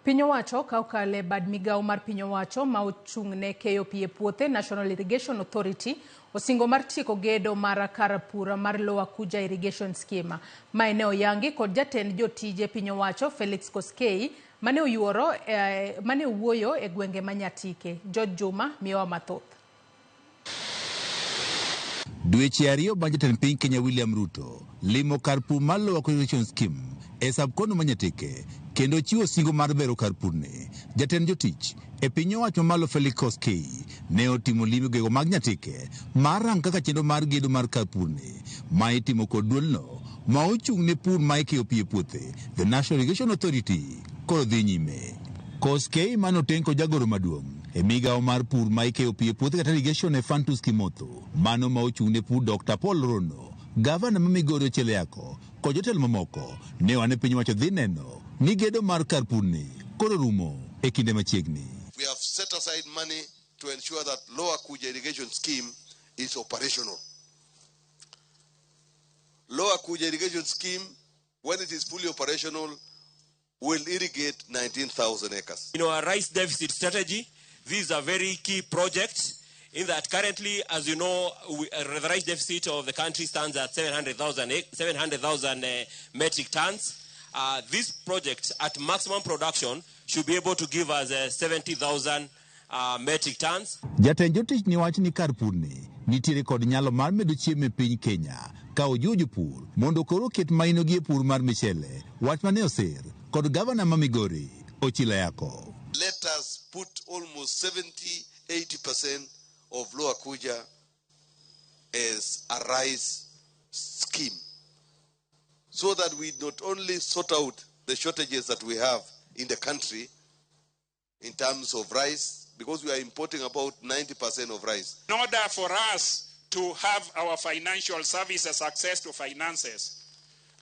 Piny owacho ka okalo e bad migawo mar piny owacho ma ochung' ne keyo pi e puothe National Irrigation Authority osingo mar tieko gedo mar kar pur mar Lower Kuja Irrigation Scheme. Mae ne oyangi kod jatend jotije piny owacho Felix Koskei mane oyuoro mane owuoyo e gwenge ma Nyatike. George Juma miyowa mathoth. Dweche ariyo bang' jatend piny Kenya William Ruto limo kar pur mar Lower Kuja Irrigation Scheme e sub-county ma Nyatike kendo chiwo singo mar bero kar purni. Jatend jotich e piny owacho mamalo Felix Koskei ne otimo limbe gwenge mag Nyatike mar rango kaka chenro mar gedo mar kar purni ma itimo kod duolno ma ochung' ne pur ma ikeyo pi e puothe The National Irrigation Authority koro dhi nyime. Koskei mane oten kod jagoro maduong' e migawo mar pur ma ikeyo pi e puothe kata irrigation Ephantus Kimotho, mano ma ochung' ne pur Dr. Paul Rono, gavana ma Migori Ochiel Yako kod jotelo mamoko ne oa ne piny owacho dhi neno ni gedo mar kar purni koro rumo e kinde machiegni. We have set aside money to ensure that Lower Kuja Irrigation Scheme is operational. Lower Kuja Irrigation Scheme, when it is fully operational, will irrigate 19,000 acres. In our rice deficit strategy, this is a very key project in that currently, as you know, the rice deficit of the country stands at 700,000 metric tons. This project at maximum production should be able to give us 70,000 metric tons. Jatend jotich ni wach ni kar purni nitiere kod nyalo mar medo chiemo e piny Kenya ka ojiwo jopur mondo koro oket maino gi e pur mar michele, wach mane osir kod gavana ma Migori Ochilo Ayacko. Let us put almost 70-80% of Lower Kuja as a rice scheme, so that we not only sort out the shortages that we have in the country in terms of rice, because we are importing about 90% of rice. In order for us to have our financial services, access to finances,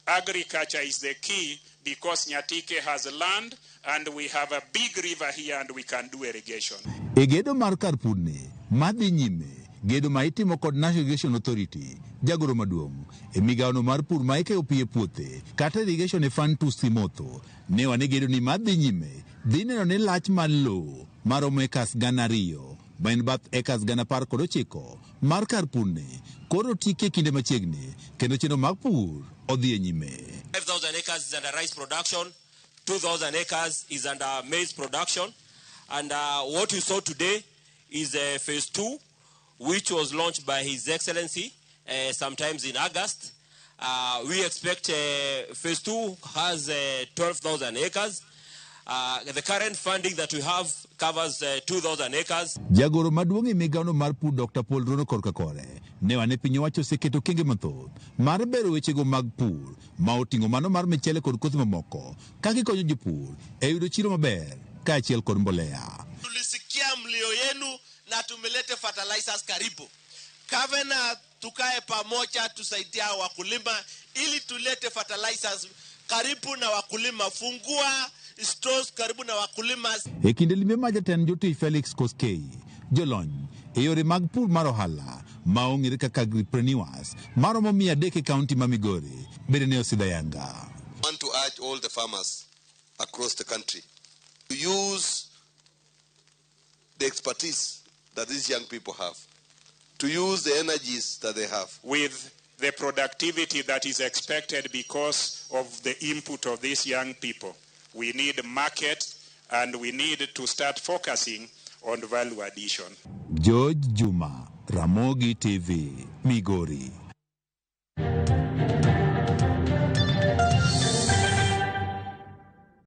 agriculture is the key, because Nyatike has land and we have a big river here and we can do irrigation. E gedo mar kar purni madhi nyime, gedo ma itimo kod National Irrigation Authority, jagoro maduong' e migawono mar pur ma ikeyo pi e puothe kata irrigation Ephantus Kimotho ne wane gedo ni madhi nyime dhi neno ni lach mar lowo maromo acres 2,000 ma en bath acres 19,000 mar kar purni koro tikie kinde machiegni kendo chenro mag pur odhi e nyime. 5,000 acres is under rice production, 2,000 acres is under maize production, and what you saw today is phase 2, which was launched by His Excellency sometimes in August. We expect phase 2 has 12,000 acres. The current funding that we have covers 2,000 acres. Jagoro maduong' e migawono mar pur Dr. Paul Rono korka kore ne wane piny owacho oseketo okenge mathoth mar bero wechego mag pur ma oting'o mano mar michele kod kothe mamoko ka gikonyo jopur e yudo chiro maber kaachiel kod mbolea. Tulisikia mlio yenu na tumelete fertilizers karibu. Gavana, tukae pamoja tusaidia wakulima ili tulete fertilizers karibu na wakulima, fungua stores karibu na wakulima. E kinde limbe ma jatend jotich Felix Koskei, jolony e yore mag pur mar ohala ma ong'ere kaka agripreneurs maromo 300 e kaunti ma Migori bende ne osidho ayanga. I want to urge all the farmers across the country to use the expertise that these young people have, to use the energies that they have. With the productivity that is expected because of the input of these young people, we need market and we need to start focusing on value addition. George Juma, Ramogi TV, Migori.